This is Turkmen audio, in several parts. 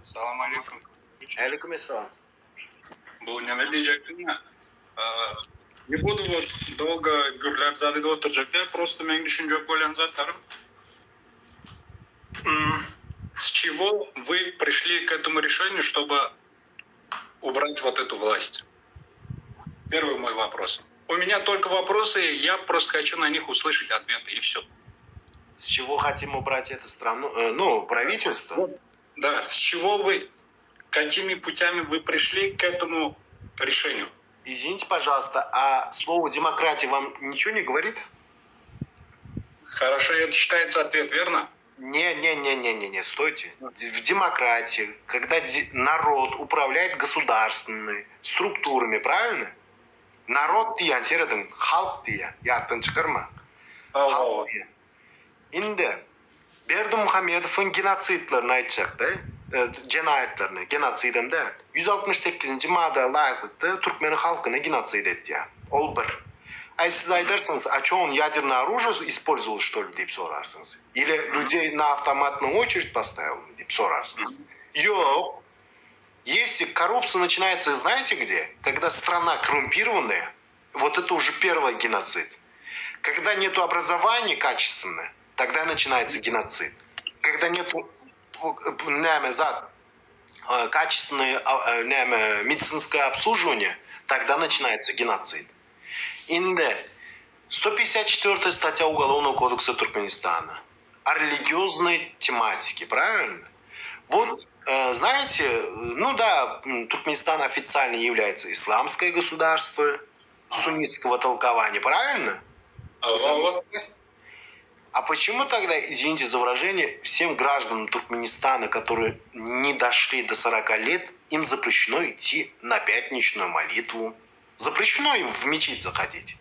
Salam aleýkum. Aleýkum essalam. Bu neme diýjekdim-de, ne budu wot dolgo gürläp zat edip oturjak däl, prosto meň düşünjek bolýan zatlarym, s çego вы пришли к этому решению, чтобы убрать вот эту власть? Первый мой вопрос. У меня только вопросы, я просто хочу на них услышать ответы, и все. С чего хотим убрать эту страну, э, ну, правительство? Да, с чего вы, какими путями вы пришли к этому решению? Извините, пожалуйста, а слово демократия вам ничего не говорит? Хорошо, это считается ответ, верно? Не, не, не, не, не, не, стойте. В демократии, когда народ управляет государственными структурами, правильно? Narod diýýän serediň, halk diýýän, ýatdan çykarma. Halk diýýän. Indi Berdimuhamedowyň genosidlerini aýtjakda, jenaýatlaryny, genosidem däl. 168-nji madda laýyklykda türkmen halkyny genosid etýär. Ol bir. Aý siz aýdarsyňyz, a ço on ýadernoe oružie ispolzowal şto li diýip sorarsyňyz. Ili lýudey na awtomatnyý oçerid postavil diýip sorarsyňyz. Ýok. Если коррупция начинается, знаете где? Когда страна коррумпированная, вот это уже первый геноцид. Когда нету образования качественного, тогда начинается геноцид. Когда нету näme zat качественное näme медицинское обслуживание, тогда начинается геноцид. Indi 154 статья Уголовного кодекса Туркменистана о религиозной тематике, правильно? Вот, знаете, ну да, Туркменистан официально является исламское государство суннитского толкования, правильно? А почему тогда, извините за выражение, всем гражданам Туркменистана, которые не дошли до 40 лет, им запрещено идти на пятничную молитву? Запрещено им в мечеть заходить.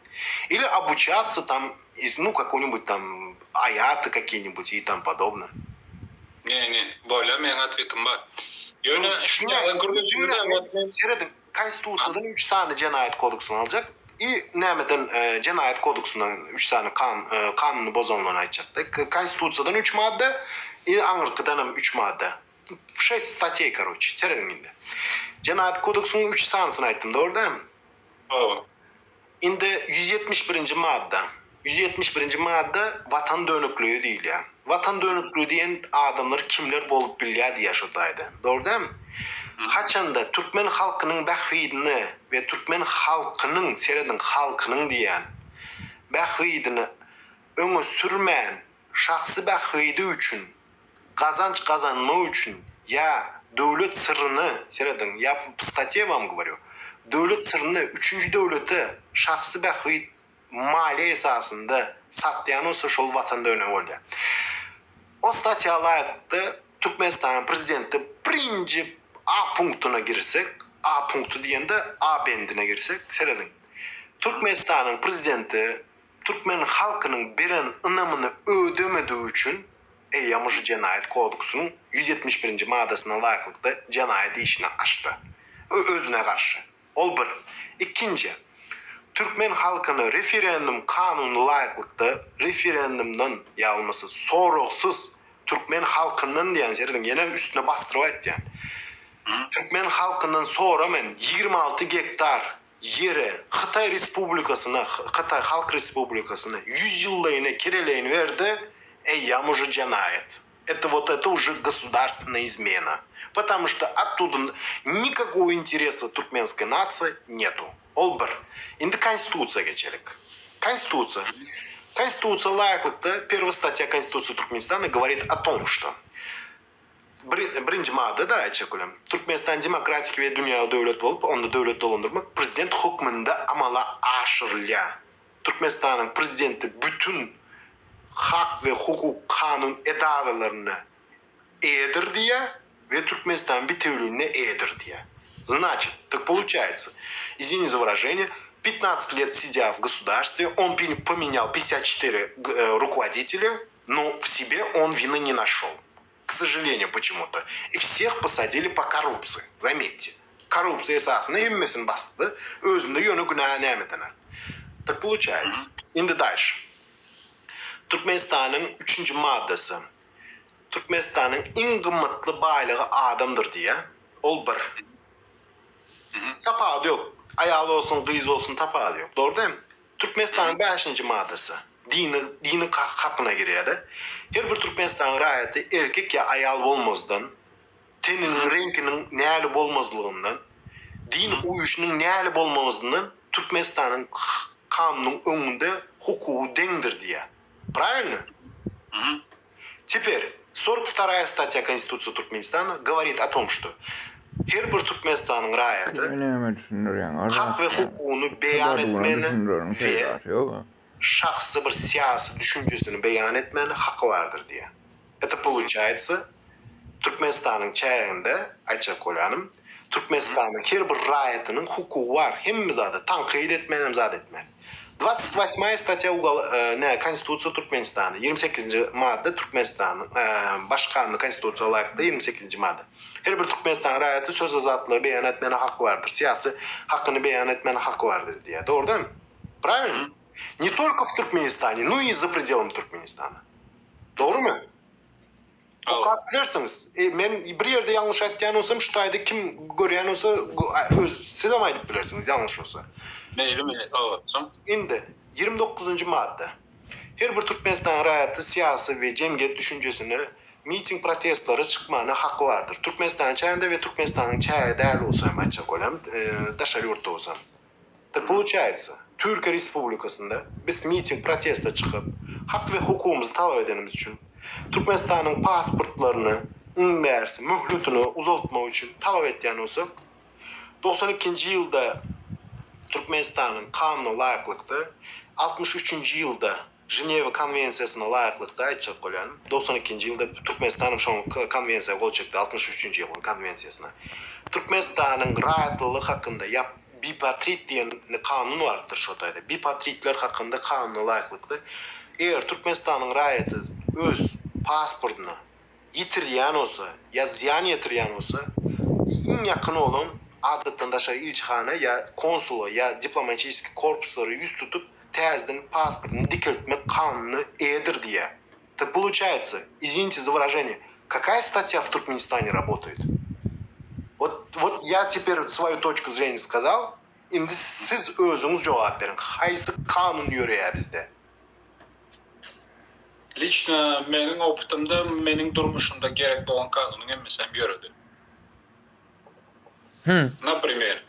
Или обучаться там, ну, какой-нибудь там аяты какие-нибудь и там подобное. Ne, ne, bolýar meň otwetim bar. Ýöne şuny ýaly gürleşmede wot men. Serediň, Konstitusiýadan üç sany jenaýat kodeksyny aljak i nämeden jenaýat kodeksyndan üç sany kan kanuny bozanlaryny aýtjakda. Konstitusiýadan üç madda i aňyrkydanam üç madda. Şest statýa karoçe. Serediň indi. Jenaýat kodeksynyň üç sanysyny aýtdym, dogry dälmi? Hawa. Indi 171-nji madda. 171-nji madda watan dönükligi diýilýär. Watan dönükligi diýen adamlar kimler bolup bilýär diýýär şo taýda. Dogry dälmi? Haçanda türkmen halkynyň bähbidine we türkmen halkynyň, serediň, halkynyň diýýän, bähbidini öňe sürmän, şahsy bähbidi üçin gazanç gazanmak üçin ýa döwlet syryny, serediň, ýa po statýe wam goworýu, döwlet syryny üçünji döwlete şahsy bähbit maliýe esasynda satýan bolsa şol watan dönügi bolýar. O statýa laýyklykda Türkmenistanyň prezidenti birinji A punktyna girsek, A punkty diýende A bendine girsek, serediň, Türkmenistanyň prezidenti türkmen halkynyň beren ynamyny ödemedigi üçin eýýäm uje Jenaýat kodeksynyň 171-nji maddasyna laýyklykda jenaýat işini açdy. Özüne garşy. Ol bir. Ikinji, türkmen halkyny referendum kanunyna laýyklykda referendumdan ýa bolmasa soragsyz türkmen halkyndan diýýän serediň ýene üstüne basdyryp aýtýan. Türkmen halkyndan soraman 26 gektar ýeri Hytaý Respublikasyna, Hytaý Halk Respublikasyna ýüzýyllaýyna kireleýin berdi, eýýäm uje jenaýat. Это вот это уже государственная измена. Потому что оттуда никакого интереса туркменской нации нету. Ol bir. Indi Konstitusiýa geçelik. Konstitusiýa. Konstitusiýa laýyklykda первая статья Konstitusiýa Türkmenistana говорит о том, что Birinji madda-da aýtjak bolýan. Türkmenistan demokratik we dünýewi döwlet bolup, onda döwlet dolandyrmak prezident hökmünde amala aşyrylýar. Türkmenistanyň prezidenti bütün hak we hukuk kanun edaralaryna eýedir diýýär we Türkmenistanyň bitewüligine eýedir diýýär. Znaçit, tak получается, извини за выражение, 15 лет сидя в государстве, он поменял 54 руководителя, но в себе он вины не нашел. К сожалению, почему-то. И всех посадили по korrupsiýa. Заметьте. Korrupsiýa esasynda hemmesini basdy. Özünde ýöne günä nämeden. Tak получается. Indi дальше. Türkmenistanyň üçünji maddasy. Türkmenistanyň iň gymmatly baýlygy adamdyr diýýär. Ol bir. Tapawudy ýok. Aýal bolsun, gyz bolsun tapawudy ýok. Dogry dälmi? Türkmenistanyň bäşinji maddasy dini dini hakyna girýär-de. Her bir Türkmenistanyň raýaty erkek ýa aýal bolmazdan, teniniň reňkiniň näli bolmazlygyndan, din uýuşynyň näli bolmazyndan Türkmenistanyň kanunyň öňünde hukugy deňdir diýýär. Правильно? Teper, 42 statýa Konstitusiýa Türkmenistana govorit o tom, što her bir Türkmenistanyň raýaty Näme düşündirýäň? hak we hukugyny beýan etmäne we şahsy bir syýasy düşünjesini beýan etmäne haky bardyr diýýär. Это получается, Türkmenistanyň çäginde, aýtjak bolýanym, Türkmenistanyň her bir raýatynyň hukugy bar hemme zada tankyt etmän hem zat etmän. Dwadsat wasmaýa statýa ugol ne Konstitusiýa Türkmenistana, 28-nji madda Türkmenistanyň Baş kanuny Konstitusiýa laýyklykda 28-nji madda. Her bir Türkmenistanyň raýaty söz azatlygy beýan etmäne haky bardyr, syýasy hakyny beýan etmäne haky bardyr diýýär. Dogry dälmi? Prawilno? Ne tolko w Türkmenistane, no i za predelami Türkmenistana. Dogrymy? Okap bilersiňiz. E, men bir ýerde ýalňyş aýtýan bolsam, şu taýda kim görýän bolsa, öz sizem aýdyp bilersiňiz ýalňyş bolsa. Meýli, meýli. Hawa, soň? Indi, 29-njy madda. Her bir Türkmenistanyň raýaty syýasy we jemgyýet düşünjesine, miting protestlere çykmana haky bardyr. Türkmenistanyň çäginde we Türkmenistanyň çägi däl bolsa hem aýtjak bolýan, daşary ýurtda bolsa. Tak poluçaýtsa, Türkiýe Respublikasynda biz miting protesta çykyp, hak we hukugymyzy talap edenimiz üçin, Türkmenistanyň pasportlaryny iň bärsi möhletini uzaltmak üçin talap etýän bolsak, 92-nji ýylda Türkmenistanyň kanunyna laýyklykda, 63-nji ýylda Ženewa konwensiýasyna laýyklykda aýtjak bolýanym, 92-nji ýylda Türkmenistan hem şoň konwensiýa gol çekdi, 63-nji ýylyň konwensiýasyna. Türkmenistanyň raýatlylygy hakynda ýa bipatrit diýen kanun bardyr şo taýda. Bipatritler hakynda kanuna laýyklykda, eger Türkmenistanyň raýaty öz pasportyny ýitirýän bolsa ýa zyýan ýetirýän bolsa, iň ýakyn bolan adatdan daşary ilçihana ýa konsula ýa diplomaçiski korpuslara ýüz tutup, täzeden pasportyny dikeltmek kanunyna eýedir diýýär. Tak poluçaýtsa, izwinite za wyraženiýe, kakaýa statýa w Türkmenistane rabotaýt? Wot, wot ýa teper svoýu toçku zreniýa skazal, indi siz özüňiz jogap beriň, haýsy kanun ýöreýär bizde? Liçno meniň opytymda meniň durmuşymda gerek bolan kanunyň hemmesem ýöredi. Naprimer,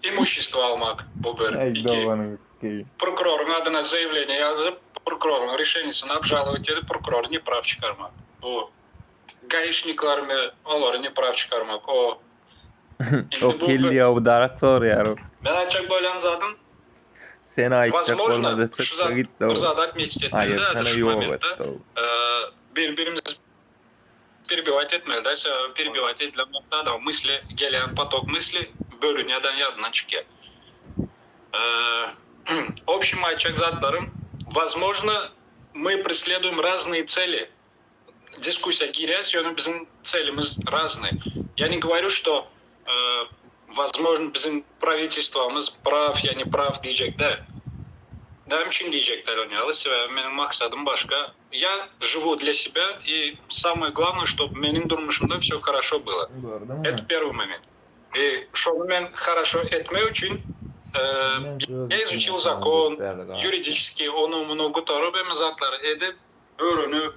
imushistwo almak bu bir, iki, prokuroryň adyna zaýawleniýe ýazyp, prokuroryň rişeniýesini obžalowat edip, prokurory nepraw çykarmak bu, gaişniklerimi olary nepraw çykarmak o. O kelli darak sorýar. Men aýtjak bolýan zadym Sen aýtjak Возможно, bolmada şu çykdy zat gitdi bir o. zady отметить etmeli Aýyrsana da şu ýok momentde. etdi o. Bir-birimizi перебивать etmeli da, sebäbi перебивать edilen wagtda adam mysli gelýän potok mysli bölünýärden ýadyndan çykýar. Общем aýtjak zatlarym, возможно, мы преследуем разные цели. Diskussiýa girýäs, ýöne biziň celimiz raznyý. Я не говорю, что возможно biziň prawitelstwamyz praw ýa ne praw diýjek däl. Näme üçin diýjek däl ony ýaly, sebäbi meniň maksadym başga. Я живу для себя и самое главное, чтоб meniň durmuşymda всё хорошо было. Это первый момент. И şony men хорошо etmek üçin я изучил закон, юридический, ony muny gutaryp hemme zatlary edip, öwrenip,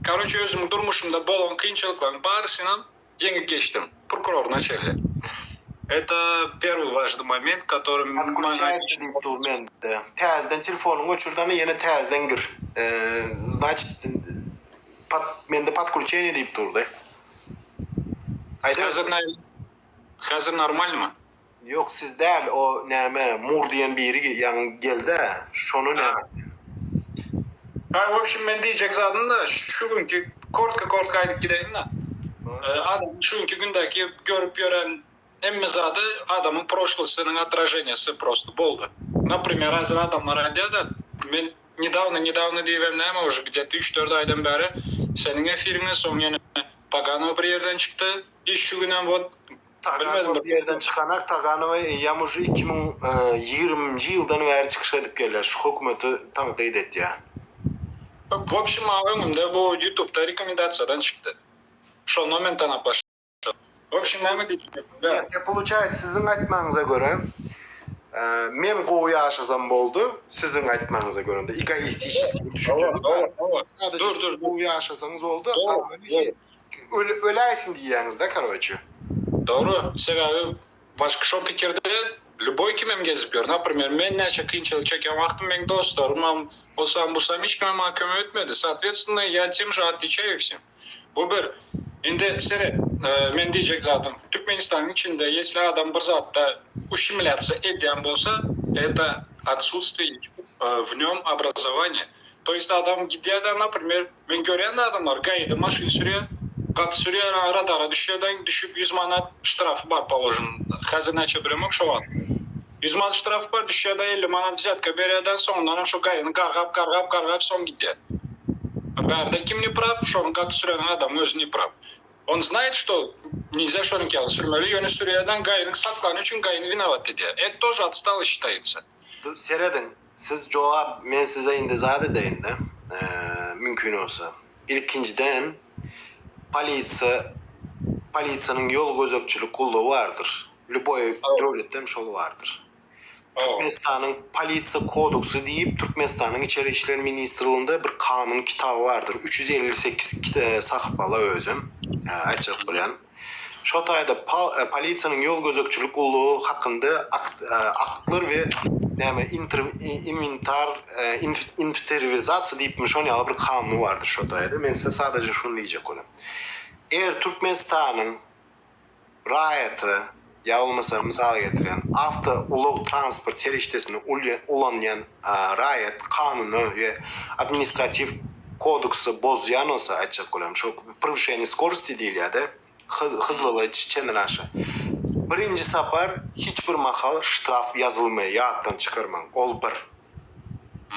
karoçe özümiň durmuşymda bolan kynçylyklaryň barysynam ýeňip geçdim, prokuroryna çenli. Это первый важный moment, который maňa Отключается diýip dur mende. Täzeden telefonyňy öçürdemi ýene täzeden gir. Значит pod mende podklýuçeniýe diýip durdy. Aýda Häzir häzir normalmy? Ýok siz däl o näme Mur diýen biri ýaňy geldä şony näme etdi. Ha w obşim men diýjek zadym da şu günki kortko kortko aýdyp gideýin-de. Adamyň şu günki gündäki görüp ýören hemme zady adamyň proşlysynyň otraženiýasy prosto boldy. Naprimer häzir adamlar aýdýada men nedawno nedawno diýibem näme уже gde-to üç-dört aýdan bäri seniň efiriňe soň ýene Taganow bir ýerden çykdy i şu günem wot Taganowa bir ýerden çykanak Taganowa eýýäm uje 2020-nji ýyldan bäri çykyş edip gelýär şu hökümeti tankyt etýär. W obşim maňa öňümde bu ýutubda rekomendasiýadan çykdy. Şondan men tanap başladym. W obşim näme diýjek bolýan? Ýa poluçaýt siziň aýtmagyňyza görä men gowy ýaşasam boldy siziň aýtmagyňyza görende egoistiçeskiý bir düşünje bar. Sadece siz gowy ýaşasaňyz boldy galany öläýsin diýýäňizda karoçe. Dogry sebäbi Başga şo pikirde lýuboý kimem gezip ýör. Naprimer, men näçe kynçylyk çeken wagtym meň dostlarymam, osam busam hiç kimem maňa kömek etmedi. Sootvetstwенно, ýa tem že otweçaýu wsem. Bu bir. Indi seret, men diýjek zadym, Türkmenistanyň içinde ýesli adam bir zatda uşimlýatsa edýän bolsa, eta otsutstwiýe w nýom obrazowaniýa. To ýest adam gidýär-de, naprimer, Men görýän adamlar GAI-de maşyn sürýär, gaty sürýär, a radara düşýär-de, düşüp 100 manat ştrafy bar položen, häzir näçe bilemok şo wagt. 100 manat ştrafy bar, düşýär-de 50 manat wzýatka berýär-de, soňundanam şo GAI-ni gargap, gargap, gargap soň gidýär. A bärde kim ne praw, şonuň gaty süren adamyň özi ne praw. On znaýt şto nilzýa şonuňky ýaly sürmeli, ýöne sürýär-de GAI-niň saklany üçin GAI-ni winowat edýär. Et тоже otstalo şitaýtsa. Serediň, Siz jogap men size indi zat edeýinde mümkin bolsa. Ilkinjiden polisiýa polisiýanyň ýol gözegçilik gullugy bardyr. Lýuboý döwletde hem şol bardyr. Türkmenistanyň polisiýa kodeksi diýip Türkmenistanyň içeri işler ministrliginde bir kanun kitaby bardyr. 358 sahypaly özem aýtjak bolýan. Şo taýda polisiýanyň ýol gözegçilik gullugy hakynda aktlar we näme inwentar inwentarizasiýa diýipmi şon ýaly bir kanuny bardyr şo taýda. Men size sadaja şuny diýjek bolýan. Eger Türkmenistanyň raýaty ýa bolmasa mysal getirýän awto ulag transport serişdesini ulanýan raýat kanuny we administratiw kodeksi bozýan bolsa aýtjak bolýan şo prewişeniýe skorosti diýilýärde hyzlylygy çenden aşa birinji sapar hiç bir mahal ştraf ýazylmaýar ýatdan çykarmaň ol bir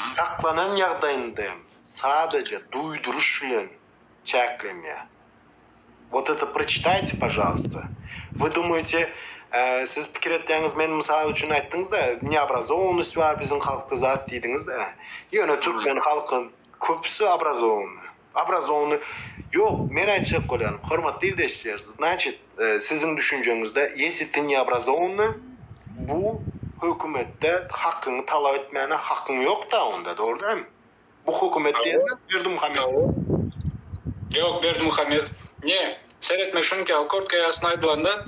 saklanan ýagdaýynda hem sadaja duýduryş bilen çäklenýär Wot eto proçitaýte pažalsta. Vy dumaýte siz pikir etýäňiz men mysal üçin aýtdyňyzda neobrazowanyst bar biziň halkda zat diýdiňizde. Ýöne türkmen halky köpüsi obrazowanyý. Obrazowanyý ýok men aýtjak bolýanym hormatly ildeşler znaçit siziň düşünjeňizde ýesi ty neobrazowanyý bu hökümetde hakyňy talap etmäne hakyň ýokda onda dogry dälmi? Bu hökümet diýende Berdimuhamedow. Ýok Berdimuhamedow ne seretme şuňky ýaly kortko ýasyn aýdylanda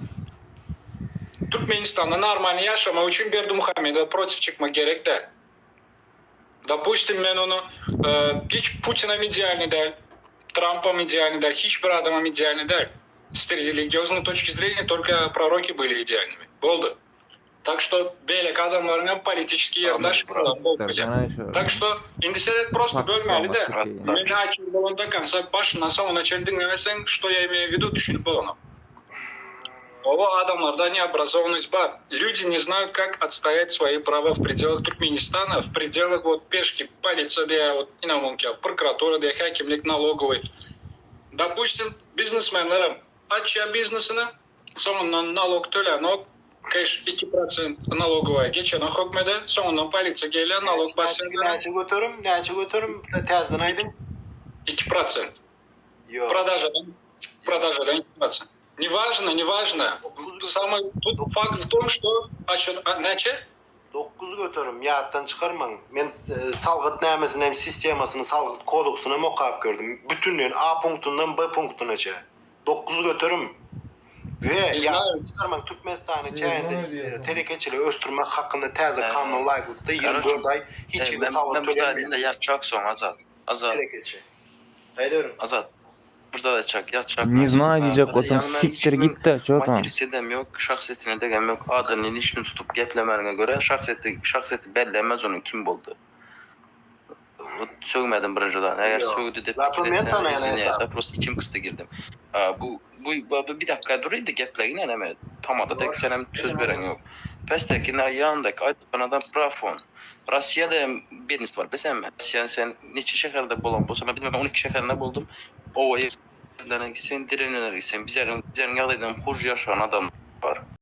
Türkmenistanda normalny ýaşamak üçin Berdimuhamedowa protiv çykmak gerek däl. Dopustim men ony hiç Putinam idealnyý däl, Trampam idealnyý däl, hiç bir adamam idealnyý däl. S religioznyý toçki zreniýa tolko proroki byli idealnymi. Boldy. Tak şto beýleki adamlaryň hem politiçeskiý ýerinde aşyklaryny bolup bilýär. Tak şto indi seret prosto bölmäli-de. Men aýtjak bolan do konsa başyndan soňuna çenli diňlemeseň şto ýa imeýu widu düşünip bolanok. Oba adamlarda neobrazowanyst bar. Lýudi ne znaýut kak otstaýat svoýi prawa w predelach Turkmenistana, w predelach wot peşki polisiýa diýä wot ina muňky prokuratura diýä häkimlik nalogowyý. Dopustim biznesmenlerem açýa biznesini Soňundan nalog tölenok, keş 2% nalogowaý geçenok hökmede, soňundan polisiýa gelýär, nalog basýar. Näçe göterim, näçe göterim, täzeden aýdyň. 2%. Ýok. Prodažadan, prodažadan 2%. Ne важно, ne важно. Самый тут fakt w tom, что näçe? 9%, ýatdan çykarmaň. Men salgyt nämesini hem sistemasyny, salgyt kodeksyny hem okap gördüm. Bütünleýin A punktundan B punktuna çe. 9% we ýatdan çykarmaň Türkmenistanyň çäginde telekeçiligi ösdürmek hakynda täze kanuna laýyklykda 24 aý hiç hili salgyt tölenmeýär. Ýatjak soň Azat. Azat. Telekeçi. Aýdyberiň. Azat. Bir zat aýtjak, ýatjak. Ne znaýu diýjek bolsaň sikdir gitde ço tam. Materisedem ýok, şahsyýetine degem ýok. Adyny lişni tutup geplemäniňe görä şahsyýeti şahsyýeti bellemez onuň kim boldy. Sögmedim birinji zat. Eger sögdi dep Zato pikir men etseň tanaýan izlenýär. esasy. Prosta içim gysdy girdim. Bu bu bu bir dakika dur indi geplegin eneme. Tamada tek senem söz beren ýok. Pesdeki ýanyndaky aýtgan adam praf on. Rossiýada hem biznes bar bilseňmi? Sen sen niçe şäherde bolan bolsam men bilmem 12 şäherinde boldum. Oba ýerlerine gitseň, derewneler gitseň bizleriň bizleriň ýagdaýyndan hur ýaşaýan adam bar.